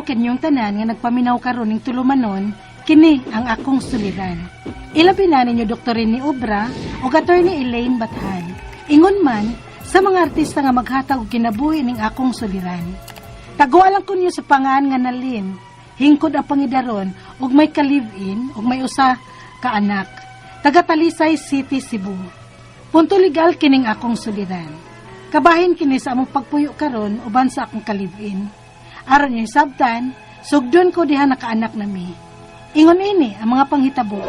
adlaw kanyong tanan nga nagpaminaw karon ning tulumanon, kini ang akong suliran. Ilabi na ninyo Dr. Rene Obra ug Attorney Elaine Bathan. Ingon man sa mga artista nga maghatag og kinabuhi ning akong suliran. Taguan lang kunyo sa pangan nga nalin, hingkod ang pangidaron ug may ka-live-in ug may usa ka anak. Taga Talisay City, Cebu. Punto legal kining akong suliran. Kabahin kini sa among pagpuyo karon uban sa akong ka-live-in. Aron niyo hisabtan, sugdon ko diha nakaanak nami. Ingon ini ang mga panghitabo.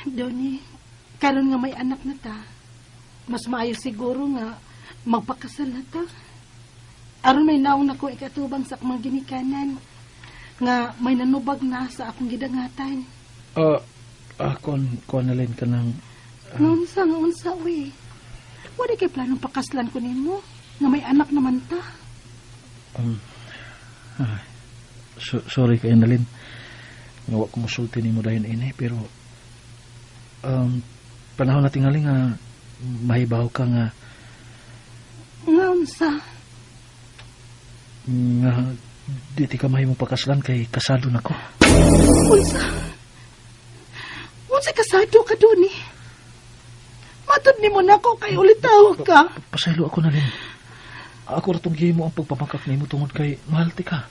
Donnie, karon nga may anak na ta, mas maayo siguro nga magpakasal na ta. Aron may naong nako ikatubang sa akong mga ginikanan nga may nanubag na sa akong gidangatan. Kon na rin ka ng... Nga unsa, uy. Wala kay planong pakaslan ko nimo nga may anak naman ta. Sorry kay Annalyn. Nga wa ko mosulti nimo dayon ini, pero panahon na tingali nga mahibaw ka nga nga unsa nga di ti ka mahimong pakaslan kay kasado na ko. Unsa? Unsa kasado ka dun eh? Matod nimo nako kay ulitaw ka. Pasaylo ako na rin. Ako ra tong gihimo ang pagpamakak nimo tungod kay mahal ti ka.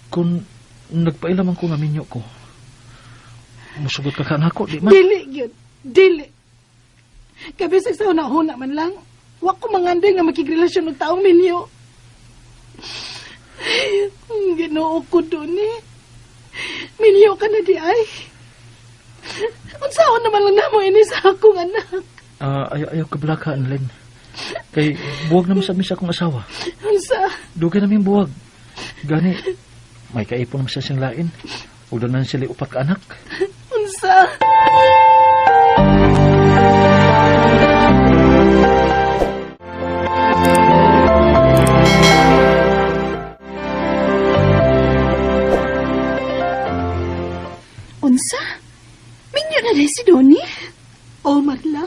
Kung nagpailaman ko nga minyo ko, musugot ka ka nako, di man? Dili gyud, dili. Kabisag sa huna-huna man lang, wa ko mangandoy nga makigrelasyon og taong minyo. Ginoo ko dun eh. Minyo ka na di ay. Unsaon naman lang namo ini sa akong anak. Ayaw kablaka, Annalyn. Kay buwag naman sa akong asawa. Unsa? Dugay namin buwag. Gani, may kaipon naman sa siyang lain. O doon na sila upat ka anak. Unsa? Unsa? Minyo na rin si Donnie? Oh, Marla.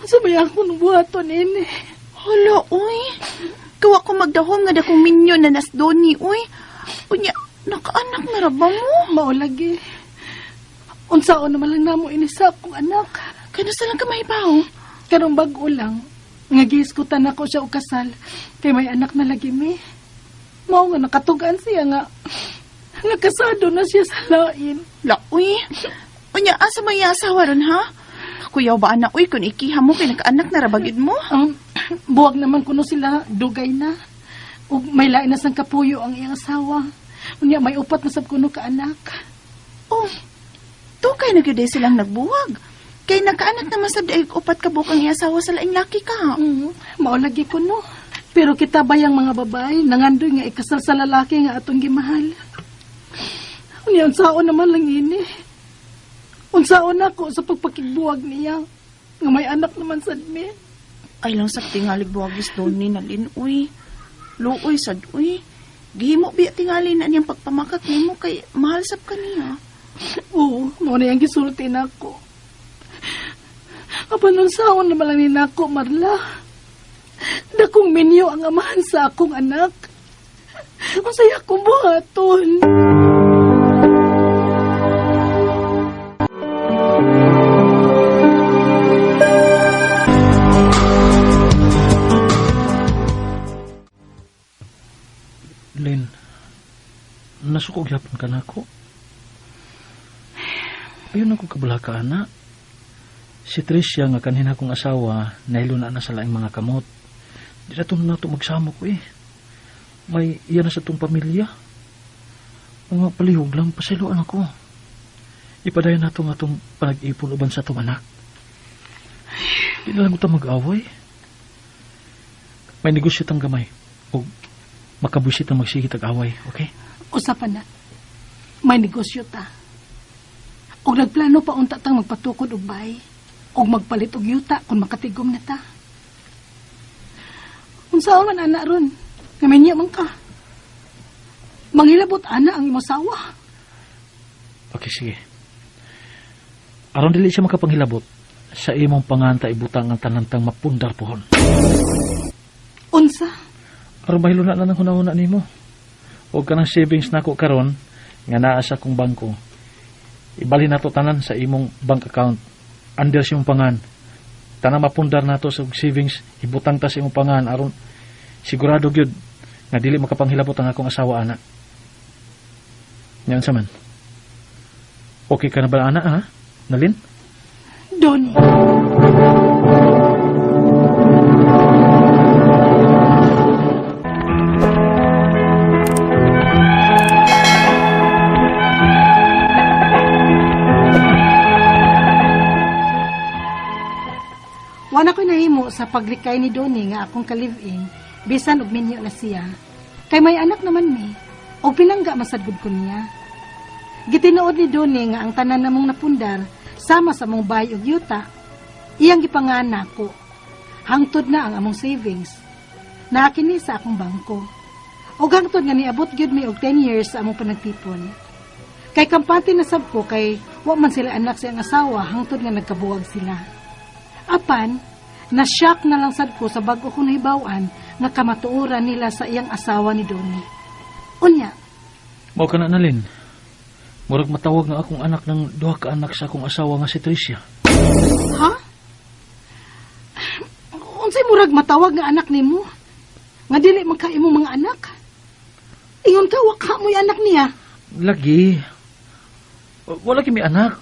Unsa may akong buhaton ini? Hala, uy. Kawa ko magdahom nga dakong minyo na nas Donnie, uy. Unya, nakaanak na ra ba mo? Maulagi. Unsaon naman lang namo ini sa akong anak. Kano sa lang ka mahibaw? Karong bag-o lang, nga gihisgutan ako siya og kasal, kay may anak na lagi mi. Mao nga nakatugan siya nga nakasado na siya sa lain. La, uy. Unya, asa may asawa ron, ha? Kuyaw ba, anak, uy, kung ikiha mo, kay nakaanak na ra ba gyud mo? Buwag naman kuno sila, dugay na. Ug may lain na sang kapuyo ang iyang asawa. Unya, may upat na sab kuno ka anak. Oh, tukay na gyud silang nagbuwag. Kay nakaanak naman sab daig upat ka buok ang iyang asawa sa laing laki ka. Mao lagi kuno. Pero kita bayang mga babae, nangandoy nga ikasal sa lalaki nga atong gimahal. Unya, unsaon naman lang ini. Unsaon ako sa pagpakigbuwag niya. Nga may anak naman sad mi. Ay lang sa tingali buwagis doon ni Nalin, uy. Luoy sad, uy. Gihimo biya tingali na niyang pagpamakak nimo kay mahal sab ka niya. Oo, mao na yang gisulti nako. Apan unsaon naman lang ni nako, Marla. Dakong minyo ang amahan sa akong anak. Unsay akong buhaton? Lynn, nasuko gyapon ka nako. Ayun ako kabalaka, anak. Si Tricia nga kanhin akong asawa, nahilo na na sa laing mga kamot. Di na ito nato magsamo ko eh. May iya na sa itong pamilya. Mga palihog lang, pasayloan ako. Ipadayon nato nga itong panag-ipon uban sa itong anak. Di na lang ito mag-away. May negosyo tang gamay. O makabusit ang magsigit ag-away, okay? Usapan na. May negosyo ta. Og nagplano pa unta tang magpatukod og bay. Og magpalit og yuta kung makatigom na ta. Unsaon man ana ron? Nga may niya man ka. Manghilabot ana ang imong asawa. Okay, sige. Aron dili siya makapanghilabot, sa imong panganta ibutang ang tanantang mapundar pohon. Unsa? Aron mahiluna na ng hunahuna nimo. Og kanang savings nako karon nga naa sa akong bangko. Ibalhin nato tanan sa imong bank account under sa imong pangan. Tanang mapundar nato sa savings ibutang ta sa imong pangan aron sigurado gyud nga dili makapanghilabot ang akong asawa ana. Yan sa man. Okay ka na ba ana ha? Nalin? Donnie. Wala ko'y nahimo sa paglikay ni Donnie nga akong ka-live-in, bisan og minyo na siya. Kay may anak naman mi, og pinangga masadgod ko niya. Gitinuod ni Donnie nga ang tanan namong napundar, sama sa among bay og yuta, iyang gipangana ko. Hangtod na ang among savings. Naakini sa akong bangko. Og hangtod nga niabot gyud mi og 10 years sa among panagtipon. Kay kampante na sab ko kay wa man sila anak sa iyang asawa hangtod nga nagkabuwag sila. Apan, na-shock na lang sad ko sa bag-o kong nahibaw-an nga kamatuoran nila sa iyang asawa ni Donnie. Unya. Mao ka na, Nalin. Murag matawag nga akong anak ng duha ka anak sa akong asawa nga si Tricia. Ha? Unsay murag matawag nga anak nimo? Nga dili man ka imong mga anak? Ingon ka, wa ka mo'y anak niya. Lagi. Wala kimi anak.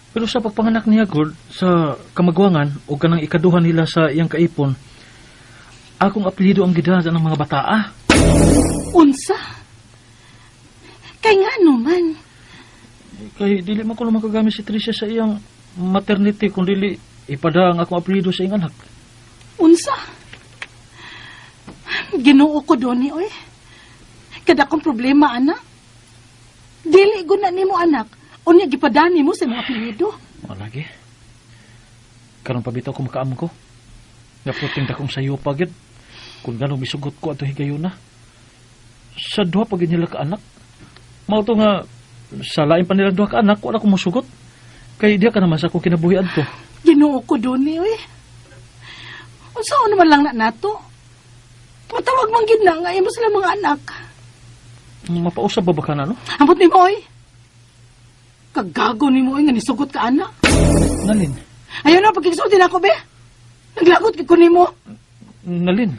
Pero sa pagpanganak niya, God, sa kamagwangan o kanang ikaduha nila sa iyang kaipon, akong apelyido ang gidala ng mga bataa. Unsa? Kay nga naman. Kay dili man ko na makagamit si Tricia sa iyang maternity kung dili ipada ang akong apelyido sa iyang anak. Unsa? Ginoo ko, Donnie, oy. Kada akong problema, anak. Dili guna nimo anak. Unya gipadani mo sa imong apelyido. Wala lagi. Karon pa bitaw ko makaam ko. Naputing dakong sayo pa gid. Kung gano'ng misugot ko ato higayuna. Sa duha pa gid nila ka anak. Mao to nga sa lain pa nila duha ka anak, wala ko musugot. Kay diya ka naman sa akong kinabuhi adto. Ginoo ko, Donnie, oy. Unsaon naman lang na nato? Matawag man gid na nga imo sila mga anak. Mapausab ba ba ka na, no? Ambot nimo, oy. Kagago nimo, oy, nga nisugot ka, anak. Nalin. Ayaw na, pagkikisutin ako, be. Naglagot ko nimo. Nalin.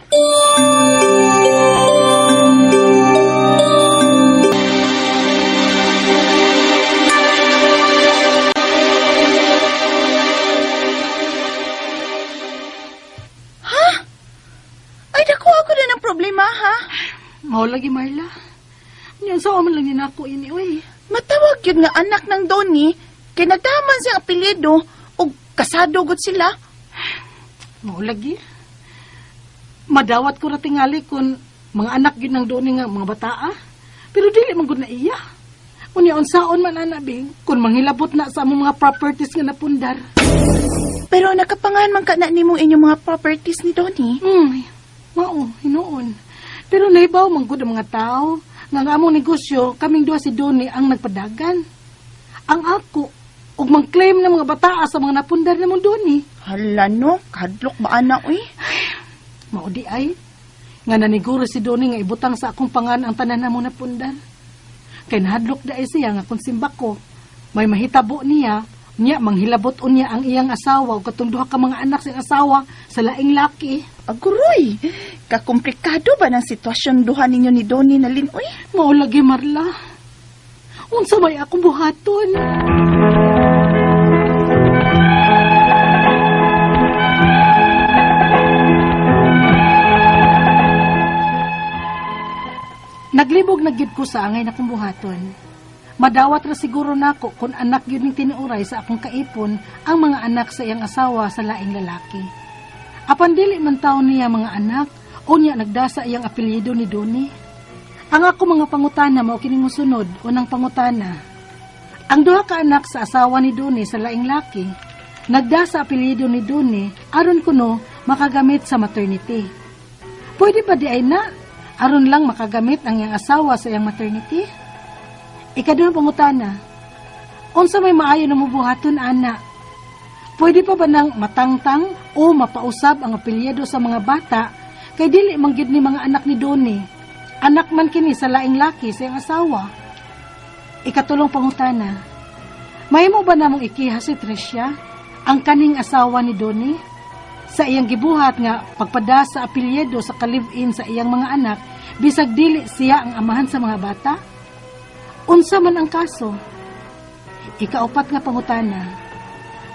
Ha? Ay, dako ako na ng problema, ha? Mao lagi, Marla. Yan, sa man lang ni nako ini, oy. Matawag yun nga anak ng Donnie, kay nagdaman siyang apelyido, og kasado gud sila. Mao lagi. Madawat ko ra tingali kun mga anak yun ng Donnie nga mga bataa. Pero dili man gud na iya. Unya unsaon man ana bing kun manghilabot na sa among mga properties nga napundar. Pero nakapangan man ka na nimong inyong mga properties ni Donnie. Mao, hinuon. Pero nahibaw man gud ang mga tao nga ang among negosyo kaming duha si Donnie ang nagpadagan. Ang ako og mang-claim ng mga bataa sa mga napundar namong Donnie. Hala no, kadlok ba ana oy? Mao di ay nga naniguro si Donnie nga ibutang sa akong pangan ang tanan namong napundar. Kay nahadlok da ay siya nga kung simba ko may mahitabo niya, niya manghilabot unya ang iyang asawa o katong duha ka mga anak sa iyang asawa sa laing laki. Aguroy, kakomplikado ba ng sitwasyon duha ninyo ni Donnie na linoy? Mao lagi, Marla. Unsa may akong buhaton? Naglibog na gyud ko sa angay na kong buhaton. Madawat ra siguro nako kung anak gyud ning tinuoray sa akong kaipon ang mga anak sa iyang asawa sa laing lalaki. Apan dili man taon niya mga anak, unya nagdasa iyang apelyido ni Donnie. Ang ako mga pangutana mao kining mosunod, unang pangutana. Ang duha ka anak sa asawa ni Donnie sa laing laki, nagdasa apelyido ni Donnie aron kuno makagamit sa maternity. Pwede ba di ay na aron lang makagamit ang iyang asawa sa iyang maternity? Ikaduhang pangutana, Unsa may maayo na mubuhaton ana? Pwede pa ba nang matangtang o mapausab ang apelyido sa mga bata kay dili man gyud ni mga anak ni Donnie? Anak man kini sa laing laki sa iyang asawa. Ikatulong pangutana. Mahimo ba namong ikiha si Tricia, ang kaning asawa ni Donnie, sa iyang gibuhat nga pagpada sa apelyido sa ka-live-in sa iyang mga anak bisag dili siya ang amahan sa mga bata? Unsa man ang kaso? Ikaupat nga pangutana.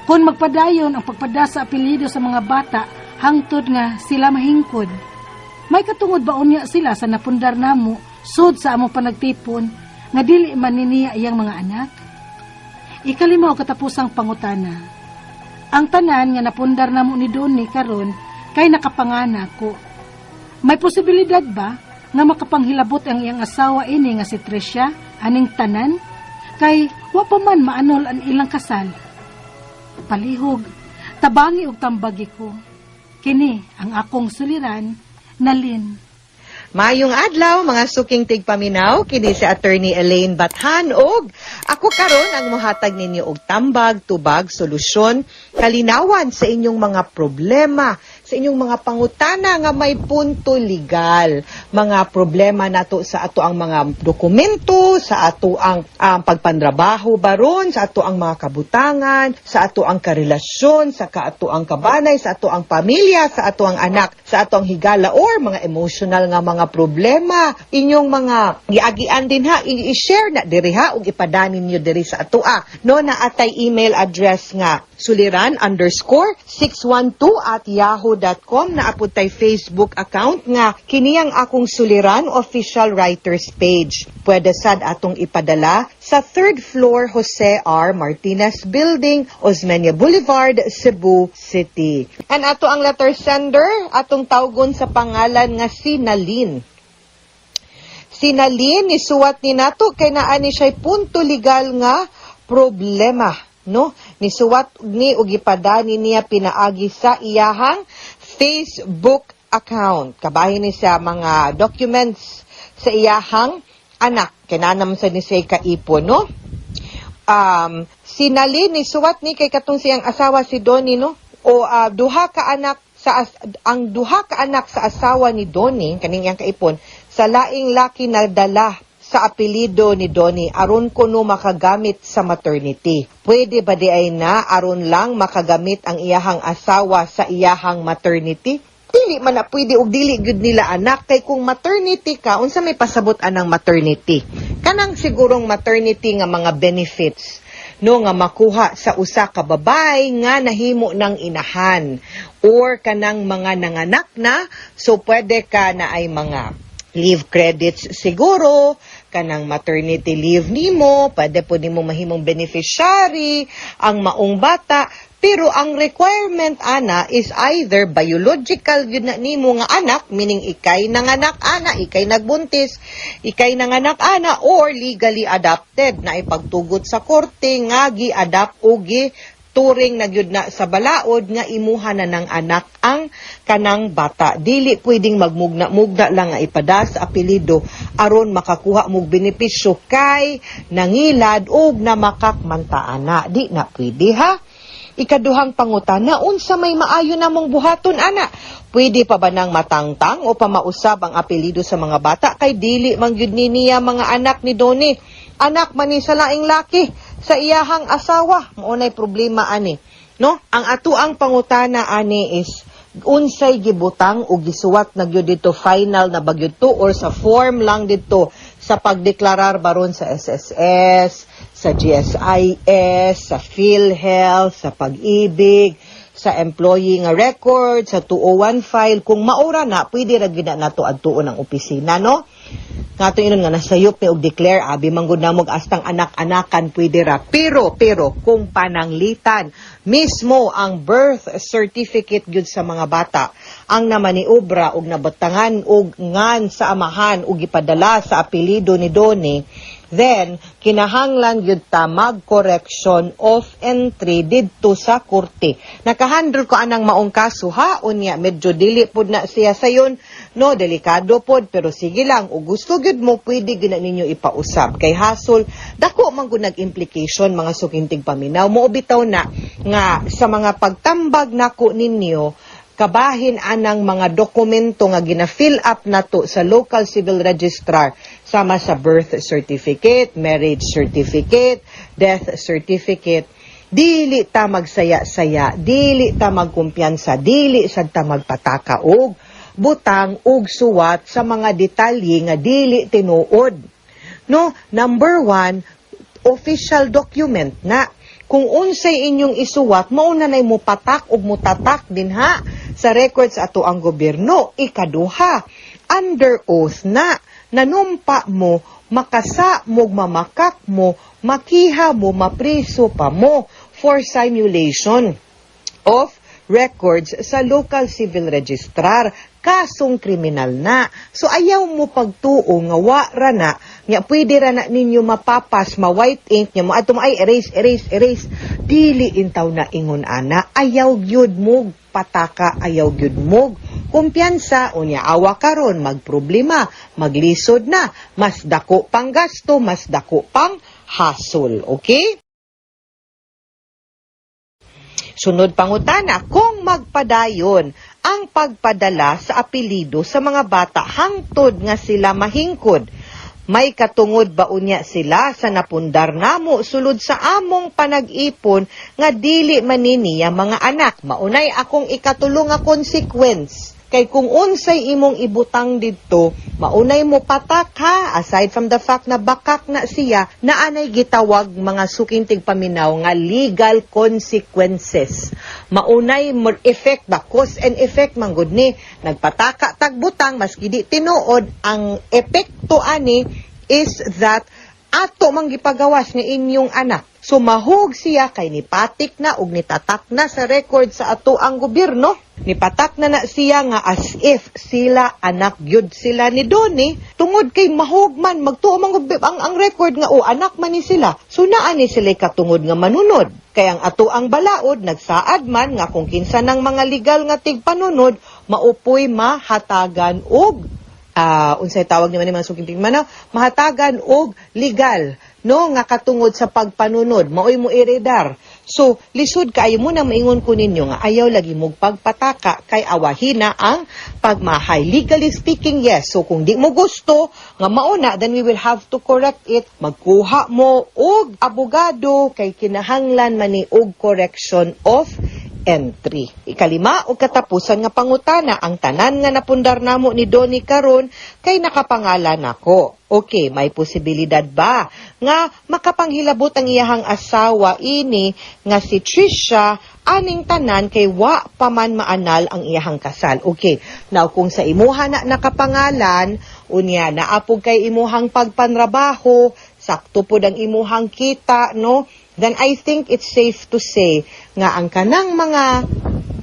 Kung magpadayon ang pagpada sa apelyido sa mga bata hangtod nga sila mahingkod, may katungod ba unya sila sa napundar namo sud sa among panagtipon nga dili man ni niya iyang mga anak? Ikalima o katapusang pangutana. Ang tanan nga napundar namo ni Donnie karon kay nakapangana ko. May posibilidad ba nga makapanghilabot ang iyang asawa ini nga si Tricia aning tanan kay wa pa man maanol ang ilang kasal? Palihog, tabangi og tambagi ko. Kini ang akong suliran, Nalin. Mayong adlaw, mga suking tigpaminaw, kini si Attorney Elaine Bathan og ako karon ang mohatag ninyo og tambag, tubag, solusyon, kalinawan sa inyong mga problema, sa inyong mga pangutana nga may punto legal, mga problema nato sa ato ang mga dokumento, sa ato ang pagpandrabaho baron, sa ato ang mga kabutangan, sa ato ang karelasyon, sa kaato ang kabanay, sa ato ang pamilya, sa ato ang anak, sa ato ang higala or mga emotional nga mga problema, inyong mga giagian din ha, i-share na diri ha ug ipadanin niyo diri sa atoa. No, na atay email address nga suliran_612@yahoo.com, na apod tay Facebook account nga kini ang Akong Suliran Official Writers Page. Pwede sad atong ipadala sa third floor, Jose R. Martinez Building, Osmeña Boulevard, Cebu City. And ato ang letter sender, atong tawgon sa pangalan nga si Nalin. Si Nalin nisuwat ni nato kay naa ni siya'y punto legal nga problema, no? Nisuwat ni og gipadani niya pinaagi sa iyahang Facebook account. Kabahin ni sa mga documents sa iyahang anak kay naa naman sa ni siya kaipon, no? Si Nalin nisuwat ni kay katong siyang asawa si Donnie, no, o duha ka anak sa ang duha ka anak sa asawa ni Donnie, kaning iyang kaipon, sa laing laki nadala sa apelyido ni Donnie aron kuno makagamit sa maternity. Pwede ba di ay na aron lang makagamit ang iyahang asawa sa iyahang maternity? Dili man na pwede og dili gyud nila anak, kay kung maternity ka, unsa may pasabot anang maternity? Kanang sigurong maternity nga mga benefits, no, nga makuha sa usa ka babay nga nahimo ng inahan or kanang mga nanganak na, so pwede ka na ay mga leave credits siguro, kanang maternity leave nimo, pwede po nimo mahimong beneficiary ang maong bata. Pero ang requirement ana is either biological gyud na nimo nga anak, meaning ikay nanganak ana, ikay nagbuntis, ikay nanganak ana, or legally adopted na ipagtugot sa korte nga gi-adopt o gi turing na gyud na sa balaod nga imuha na ng anak ang kanang bata. Dili pwedeng magmugna-mugna lang nga ipada sa apelyido aron makakuha mog benepisyo kay nangilad og namakakmantaana. Di na pwede ha. Ikaduhang pangutana, unsa may maayo namong buhaton ana? Pwede pa ba nang matangtang o pamausab ang apelyido sa mga bata kay dili man gyud ni niya mga anak ni Donnie? Anak man ni sa laing laki sa iyahang asawa. Mao nay problema ani. No? Ang ato ang pangutana ani is unsay gibutang o gisuwat na gyud dito, final na ba gyud to or sa form lang dito sa pagdeklarar baron sa SSS, sa GSIS, sa PhilHealth, sa Pag-IBIG, sa employee nga record, sa 201 file? Kung maura na, pwede ra gyud na nato adtuon ang opisina, no? Nga ato inon nga nasayop ni og declare, abi man gud namog astang anak-anakan, pwede ra. Pero kung pananglitan mismo ang birth certificate gyud sa mga bata ang namaniobra og nabatangan og ngan sa amahan og gipadala sa apelyido ni Donnie, Then kinahanglan gyud ta mag-correction of entry didto sa korte. Nakahandle ko anang maong kaso ha, unya medyo dili pud na siya sayon, no, delikado pod, pero sige lang, ug gusto gyud mo, pwede gyud na ninyo ipausab kay hasol dako man gud nag-implication, mga suking tigpaminaw. Mo bitaw na nga sa mga pagtambag nako ninyo kabahin anang mga dokumento nga gina-fill up nato sa local civil registrar, sama sa birth certificate, marriage certificate, death certificate. Dili ta magsaya-saya, dili ta magkumpiyansa, dili sad ta magpataka og butang og suwat sa mga detalye nga dili tinuod. No, number one, official document na. Kung unsay inyong isuwat, mao na nay mupatak ug mutatak dinha sa records ato ang gobyerno. Ikaduha, under oath na. Nanumpa mo, makasa mo, mamakak mo, makiha mo, mapriso pa mo for simulation of records sa local civil registrar, kasong kriminal na. So ayaw mo pagtuo nga wa ra na nya, pwede ra na ninyo mapapas, ma white ink nya mo ato ay erase, erase, erase. Dili intaw na ingon ana. Ayaw gyud mo pataka, ayaw gyud mo kumpiyansa. Unya awa karon magproblema, maglisod na, mas dako pang gasto, mas dako pang hasol, okay? Sunod pangutana, kung magpadayon ang pagpadala sa apelido sa mga bata hangtod nga sila mahingkod, may katungod ba unya sila sa napundar namo sulod sa among panag-ipon nga dili man ni niya mga anak? Maunay akong ikatulo nga consequence. Kay kung unsay imong ibutang didto, maunay mo patak ha, aside from the fact na bakak na siya, naanay gitawag, mga suking tigpaminaw, nga legal consequences. Maunay mo effect ba, cause and effect man gud ni. Nagpataka tagbutang maski di tinuod, ang epekto ani is that ato mang gipagawas nga inyong anak. So mahug siya kay nipatik na ug nitatak na sa record sa ato ang gobyerno. Nipatak na na siya nga as if sila anak gyud sila ni Donnie, tungod kay mahug man magtuo man gud ang record nga o anak man ni sila. So naa ni sila katungod nga manunod. Kay ang ato ang balaod nagsaad man nga kung kinsa ng mga legal nga tigpanunod maupoy mahatagan og unsay tawag ni man ni mga suking tigmanaw, mahatagan og legal no nga katungod sa pagpanunod, maoy mo iredar. So lisod kaayo mo na maingon ko ninyo nga ayaw lagi mo pagpataka kay awahina ang pagmahay. Legally speaking, yes. So kung di mo gusto nga mauna, then we will have to correct it. Magkuha mo og abogado kay kinahanglan man ni og correction of entry. Ikalima o katapusan nga pangutana, ang tanan nga napundar namo ni Donnie karon kay nakapangalan nako. Okay, may posibilidad ba nga makapanghilabot ang iyahang asawa ini nga si Trisha aning tanan kay wa pa man maanal ang iyahang kasal? Okay, now kung sa imuha na nakapangalan, unya naapog kay imuhang pagpanrabaho, sakto pod ang imuhang kita, no? Then I think it's safe to say nga ang kanang mga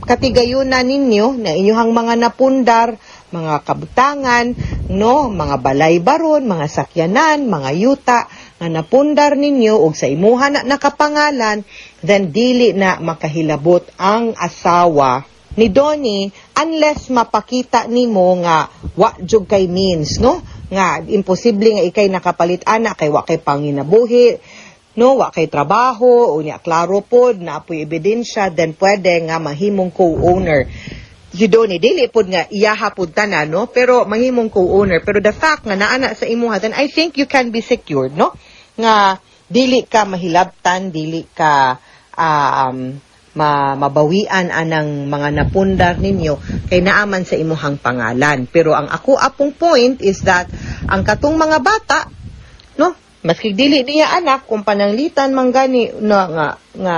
katigayunan ninyo na inyuhang mga napundar, mga kabutangan, no, mga balay baron, mga sakyanan, mga yuta nga napundar ninyo og sa imuha na nakapangalan, then dili na makahilabot ang asawa ni Donnie unless mapakita nimo nga wa jud kay means, no, nga imposible nga ikay nakapalit ana kay wa kay panginabuhi, no, wa kay trabaho. Unya klaro pod na apoy ebidensya, then pwede nga mahimong co-owner si Donnie. Dili pod nga iyaha pod tanan, no, pero mahimong co-owner. Pero the fact nga naa na sa imuha, then I think you can be secured, no, nga dili ka mahilabtan, dili ka mabawian anang mga napundar ninyo kay naaman sa imuhang pangalan. Pero ang ako apong point is that ang katong mga bata, no, maski dili niya anak, kung pananglitan man gani na nga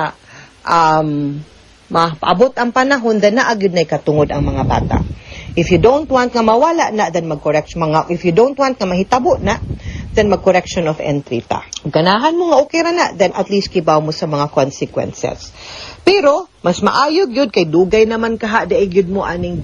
maabot ang panahon, then naa gyud nay katungod ang mga bata. If you don't want nga mawala na, then mag-correct mga, if you don't want nga mahitabo na, then mag-correction of entry ta. Kung ganahan mo nga okay ra na, then at least kibaw mo sa mga consequences. Pero mas maayo gyud kay dugay naman kaha daig gyud mo aning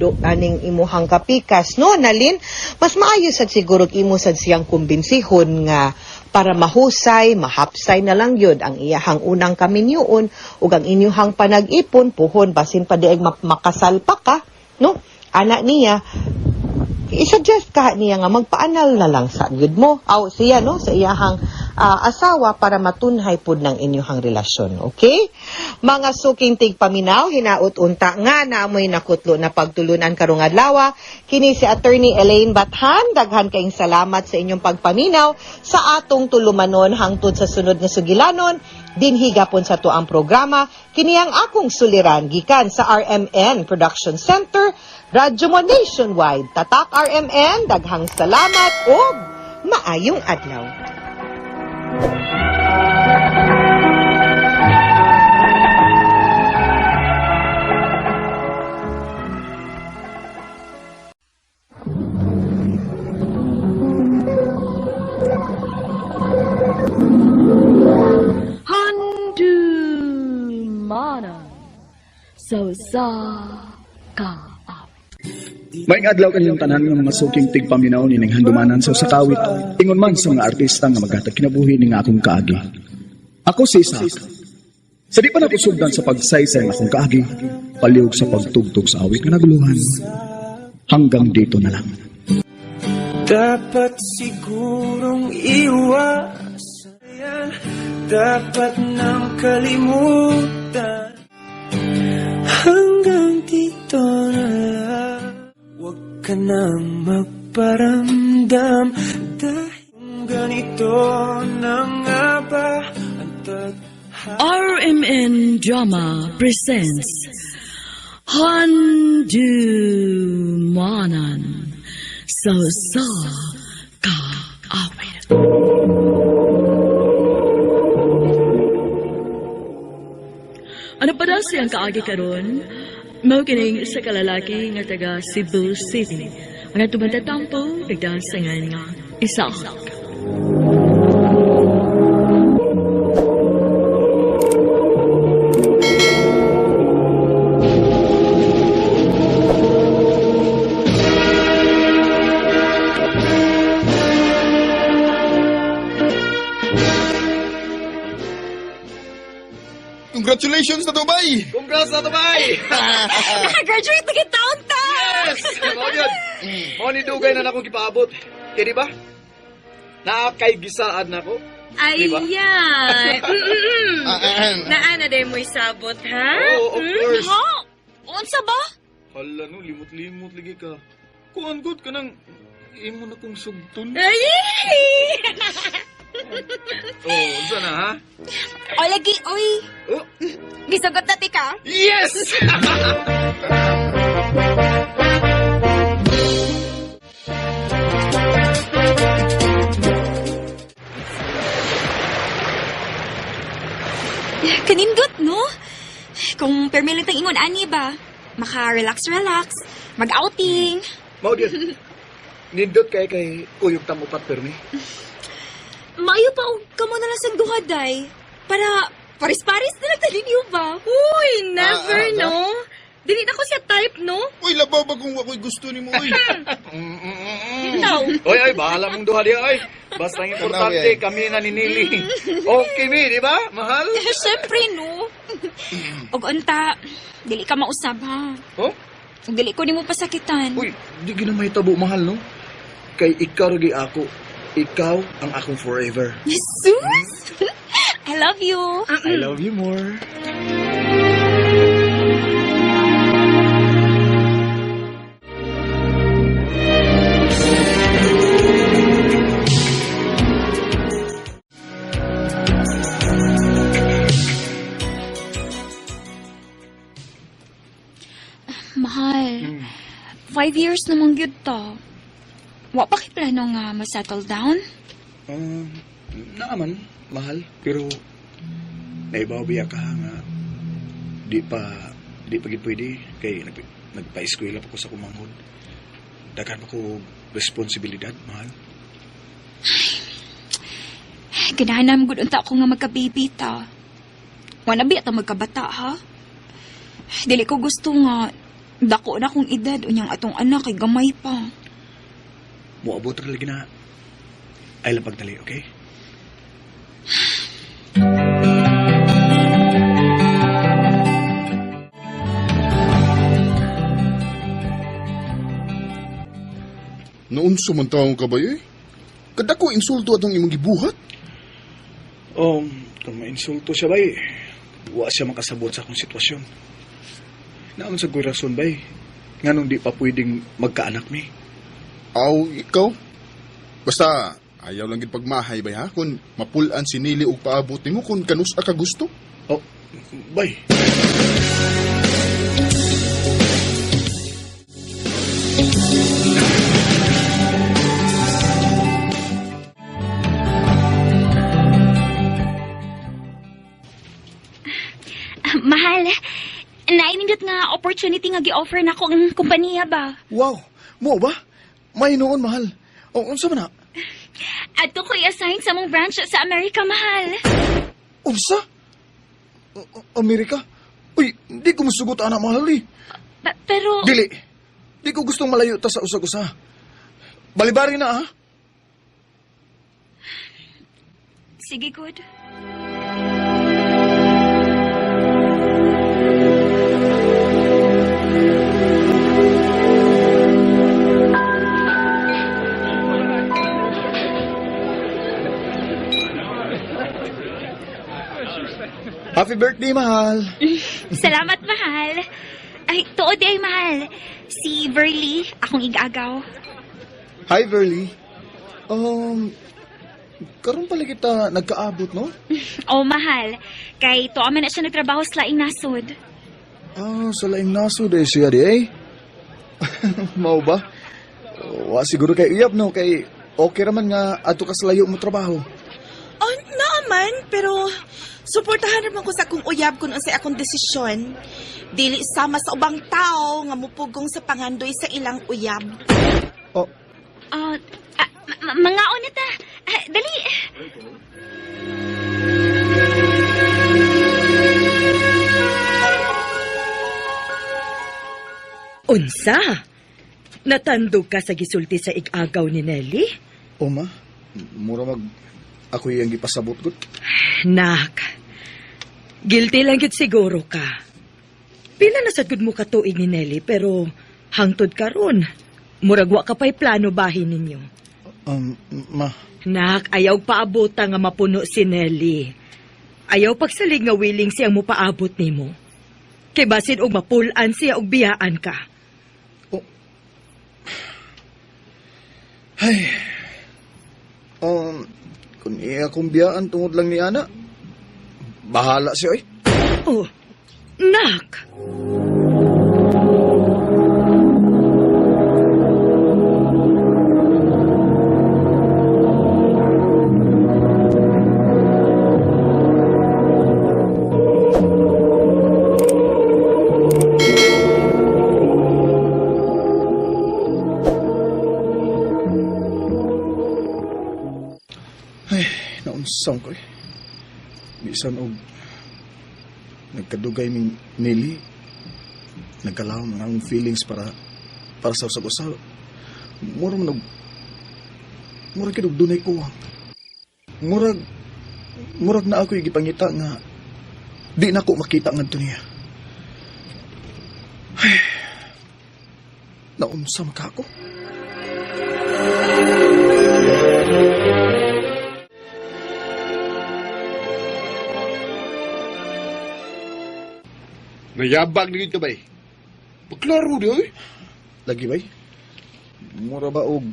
imuhang kapikas, no, Nalin? Mas maayo sad siguro imo sad siyang kumbinsihon nga Para mahusay, mahapsay na lang yun ang iyahang unang kaminyuon ug ang inyuhang panag-ipon puhon basin pa diay makasal pa ka, no? Ana niya, i-suggest ka niya nga magpaanal na lang sa gyud mo aw siya, no, sa iyahang asawa para matunhay pud ng inyuhang relasyon. Okay, mga suking tigpaminaw, hinaut unta nga naamoy nakutlo na pagtulunan karong adlaw. Kini si Attorney Elaine Bathan. Daghan kaayong salamat sa inyong pagpaminaw sa atong tulumanon. Hangtod sa sunod nga sugilanon dinhi gapon sa tuang programa, kini ang akong suliran, gikan sa RMN Production Center, Radyo Mo Nationwide. Tatak RMN, daghang salamat ug maayong adlaw. Handumanan sa usa ka Maayong adlaw kaninyong tanan nga mga suking tigpaminaw nining handumanan sa usa ka awit. Ingon man sa mga artista nga maghatag kinabuhi ning akong kaagi. Ako si Isaac. Sa di pa nako sugdan sa pagsaysay ng akong kaagi, palihog sa pagtugtog sa awit nga naguluhan. Hanggang dito na lang. Dapat sigurong iwasan yan. Dapat nang kalimutan. Hanggang dito na lang. Huwag ka nang magparamdam. Dahil kung ganito na nga ba ang tadhana. RMN Drama presents Handumanan sa usa ka awit. Ano pa daw siyang kaagi karon? Mao kining isa ka lalaki nga taga Cebu City. Ang tumatatampo nagdasangan nga Isaac. Congratulations na Dubai! Congrats na Dubai! Nakagraduate na taon ta! Yes! Mao yun. Mao ni dugay na nakong gipaabot. Kaya di ba? Naa kay gisaad nako. Diba? Ayan! Mm-mm. Ah, ah, ah. Naana day mo'y sabot, ha? Oo, of course. Ha? Unsa ba? Hala no, limot-limot lagi ka. Kuan good ka nang imo na kong sugtun. Ay! Oh, unsa na ha? O lagi, oy! Oh. Gisugot na tika. Yes! Kanindot, no? Kung permi lang tang ingon ani ba? Maka-relax-relax, mag-outing. Mao gyud. Nindot kay kay kuyog ta mo pat permi. Maayo pa og kamo na lang sa duha, day. Para paris-paris na lang ta ninyo ba? Uy, never, Ah, ah, no? Dili na ko siya type, no? Uy, labaw ba kung ako'y gusto ni mo, uy? Ikaw. Oy, ay bahala mong duha diha ay. Basta ang importante Tanaw, eh. kami na ninili. Okay mi, di ba? Mahal? Siyempre, no? Og unta, dili ka mausab, ha? Oh? Ug dili ko nimo pasakitan. Uy, di gina mahitabo mahal no. Kay ikaw ra gyud ako. Ikaw ang akong forever. Jesus! I love you. I love you more. Mahal, 5 years namang gyud ta. Wa pa kay plano nga ma-settle down? Naaman, mahal. Pero, naibaw biya ka nga, di pa gid pwede. Kay, nagpa-eskwela pa ko sa kumanghod. Daghan pa ko responsibilidad, mahal. Ganahan na gud unta ako nga magka-baby ta. Wa na biya ta magkabata, ha? Dili ko gusto nga dako na akong edad unyang atong anak kay gamay pa. Muabot ra lagi na. Ay lang pagdali, okay? Noon sumantawang ka ba eh? Kadako insulto atong imong gibuhat. Kung mainsulto siya bay, wa siya makasabot sa akong sitwasyon. Naon sa ko'y rason bay, nganong di pa pwedeng magkaanak mi. Aw, ikaw? Basta, ayaw lang gid pagmahay bay ha, kung mapulan si Nili og paabot nimo kung kanus-a ka gusto. Oh, bay. Mahal, nainindot nga opportunity nga gi-offer na ko ang kompanya ba? Wow, mo ba? May noon, mahal. O, unsa man na? Adto ko i-assign sa mong branch sa Amerika, mahal. Unsa? Amerika? Uy, di ko musugot ana, mahal eh. Pero... Dili. Di ko gustong malayo ta sa usag-usa. Balibari na, ha? Sige, good. Happy birthday, mahal. Salamat, mahal. Ay, tuod ay, mahal. Si Verly, akong igagaw. Hi, Verly. Karon pala kita nagkaabot, no? Oh, mahal. Kay tuwa man na siya nagtrabaho sa laing nasod. Ah, sa laing nasod eh siya di eh. Mao ba? Wa siguro kay uyab, no? Kay okay raman nga adto ka sa layo mo trabaho. Oh, naaman, pero suportahan naman ko sa akong uyab kung unsay akong desisyon. Dili sama sa ubang tao nga mupugong sa pangandoy sa ilang uyab. Oh. Mangaon na ta. Dali. Unsa? Natandog ka sa gisulti sa igagaw ni Nelly? O ma, mura mag ako iyang gipasabot ko. Nak, guilty lang gid siguro ka. Pila na sad gud mo katuig ni Nelly pero hangtod karon. Murag wa ka pa'y plano bahin ninyo. Ma. Nak, ayaw paabuta nga mapuno si Nelly. Ayaw pagsalig nga willing siyang mupaabot nimo. Kay basin og mapulan siya og biyaan ka. Oh. Ay. Kung iya akong biyaan tungod lang ni Ana, bahala siya oy. Oh, nak. Ay, naunsang ko eh. Bisan og nagkadugay ming Nelly, nagkalawang ang feelings para sa usag-usag. Murag man og murag kid og dunay kuwang. Murag na ako'y gipangita nga di na ko makita ngadto niya. Ay, naunsa man ka ako? Nayabag na ka bay. Pagklaro di oy. Lagi bay. Mura ba og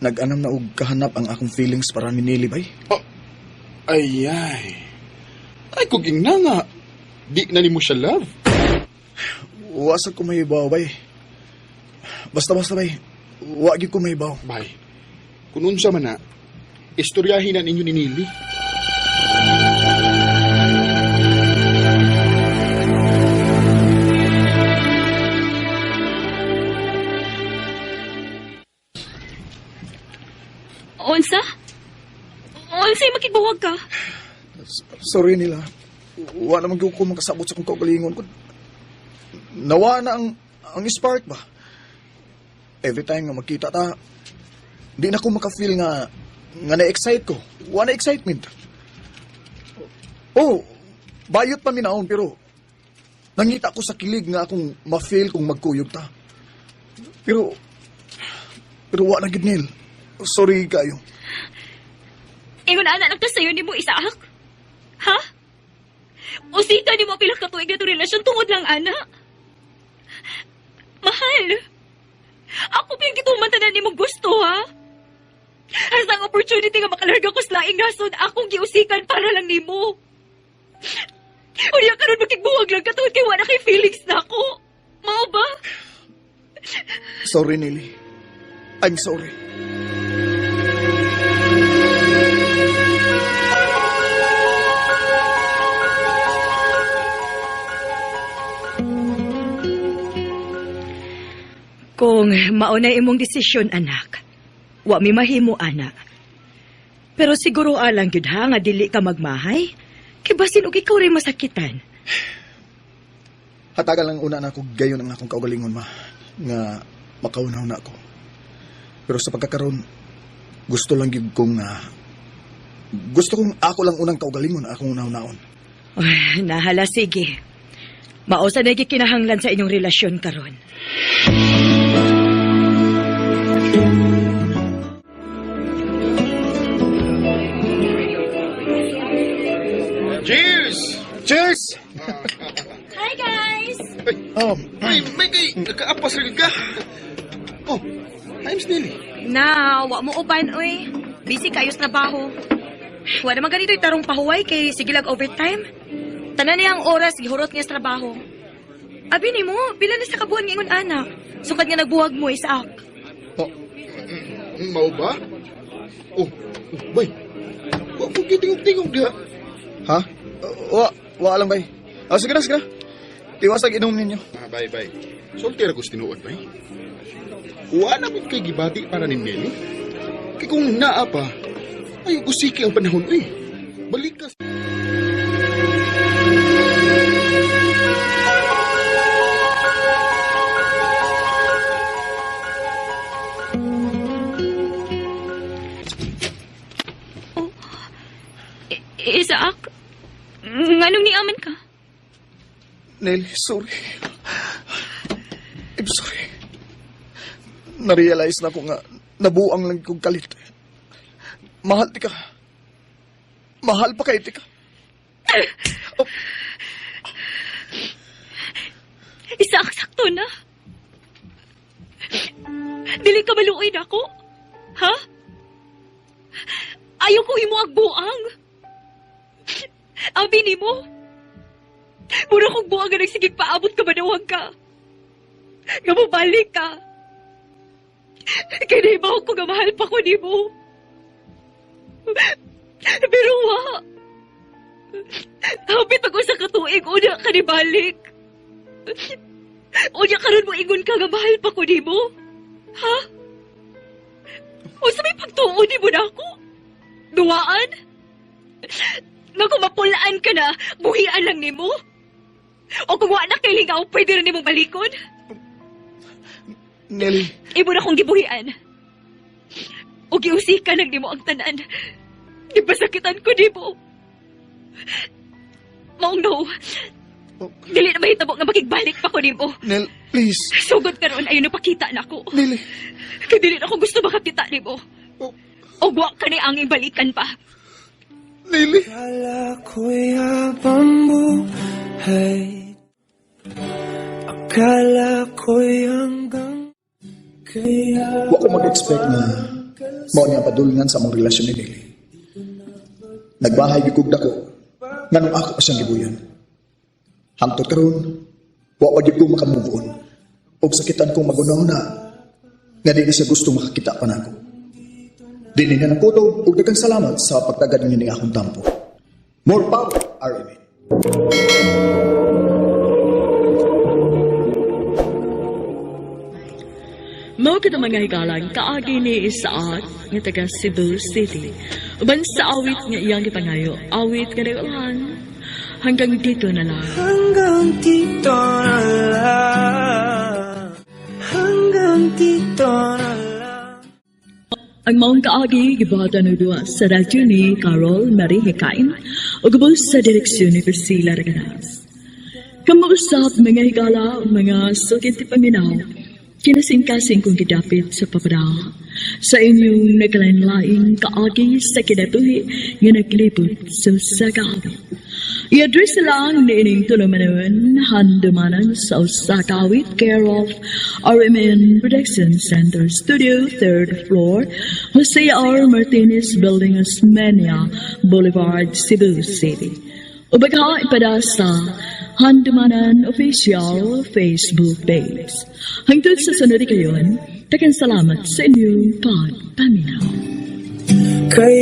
nag-anam na og kahanap ang akong feelings para ni Nelly bay? Oh, ay ay. Ay kung ingna nga. Di na nimo siya love. Wa sa ko mahibaw bay. Basta-basta bay. Wa gyud ko mahibaw. Bay. Kung unsa man na, istoryahin na ninyo ni Nelly. Unsa? Unsa yung makigbuwag ka? Sorry nila. Wa naman gyud ko makasabot sa akong kaugalingon ko. Nawa na ang spark ba? Every time nga magkita ta, di na ko maka-feel nga na-excite ko. Wa na excitement. Oh, bayot pa minaon pero nangita ko sa kilig nga akong ma-feel kung magkuyog ta. Pero Pero wa na gid, Neil. Sorry kayo. Ingon ana lang ta sayo nimo, Isaac. Ha? Usita nimo pila ka tuig na relasyon tungod lang ana. Mahal. Ako pa yung gituman tanan nimo gusto, ha? Hasta ang opportunity nga makalarga ko sa laing nasod, akong giusikan para lang nimo. Unya karon makigbuwag lang ka tungod kay wala kay feelings na ako. Mao ba? Sorry, Nelly. I'm sorry. Kung mauna imong desisyon, anak, wa mi mahimo, ana. Pero siguro alang gyud ha nga dili ka magmahay. Kay basin og ikaw rin masakitan. Hatagan lang una na ako gayon ang akong kaugalingon, ma, nga makaunaw na ako. Pero sa pagkakaroon, gusto lang gyud kong gusto kong ako lang unang kaugalingon akong unaw-naon. Ay, nahala, sige. Mao sa na gikinahanglan sa inyong relasyon karon. Cheers! Cheers! Hi, guys! Oh, Ay, Mikey! Nagkaapas rin ka! Oh, I'm Nelly. Na, wa mo uban, oy. Busy kayo sa trabaho. Wa naman ganito'y tarong pahuway kay sige lag overtime. Tanan niya ang oras, gihurot niya sa trabaho. Abi ni mo, pila na sa kabuan ngingon ana. Sukad nga nagbuwag mo, Isaac. Oh, mao ba? Oh, oh, bay. Wa ko gitingog-tingog diha. Ha? Wa lang, bay. Oh, sige na, sige na. Iwas ang inom ninyo. Ah, bay, bay. Sulti ra ko sa tinuod, bay. Wa na gud kay gibati para ni Nelly. Kay kung naa pa, ay usiki ang panahon, eh. Balik ka. Isaac, nganong niaman ka? Nelly, sorry. I'm sorry. Na-realize na ko nga nabuang lang kong kalit. Mahal ti ka. Mahal pa kay ti ka. Oh. Isaac, sakto na. Dili ka maluoy na ako. Ha? Ayaw ko imo agbuang. Abi ni mo. Mura kong buang nga nagsigig paabot ka manawag ka. Nga mabalik ka. Kaya nahibaw ko nga mahal pa ko ni mo. Pero wa. Hapit ako sa katuig, unya ka ni balik. Unya karon mo ingon ka nga mahal pa ko nimo. Ha? Unsa may pagtuo nimo na ako? Duwaan? Nga kung mapulaan ka na, buhian lang nimo? O kung wa na kay lingaw, pwede rin nimong balikon? Nelly. Imo na kong gibuhian. O giusikan lang nimo ang tanan. Di ba sakitan ko nimo? Maong no. Dili na mahitabo nga makigbalik pa ko nimo. Nel, please. Sugod karon ayo napakita na ako. Nelly. Kay dili na ako gusto makakita nimo. Oh. O wa ka ni anging balikan pa. Nelly. Akala ko'y habang buhay, akala ko'y hanggang kaya. Wa ko mag-expect na mao niya padulngan sa among relasyon ni Nelly. Nagbahay gyud kog dako nganong ako pa siyang gibuyan. Hangtod karon, wa pa gyud ko makamove on. Og sakitan kong magunaw na nga dili siya gusto makakita pa nako. Dili na nagkutob og daghang salamat sa pagtagad ninyo ning akong tampo. More power, RMN. Mao kita mga higalang kaagi ni Isaac nga taga Cebu City. Uban sa awit nga iyang gipangayo, awit nga nagulhan. Hanggang dito na lang. Hanggang dito na lang. Hanggang dito na lang. Ang maong kaagi gibuhatan og duwa sa radyo ni Carol Marie Hekain ug ubos sa direksyon ni Priscilla Raganas. Kamuusap mga higala, mga sukit ti paminaw. Kinasingkasing kong gidapit sa papadala sa inyong nagkalain-laing kaagi sa kinabuhi nga naglibot sa usa ka awit. I-address lang niining tulumanon, Handumanan sa usa ka awit, care of RMN Production Center Studio, third floor, Jose R. Martinez Building, Osmeña Boulevard, Cebu City. O baka ipada sa Handumanan Official Facebook page. Hangtod sa sunod kayon, daghang salamat sa inyong pagpaminaw. Kaya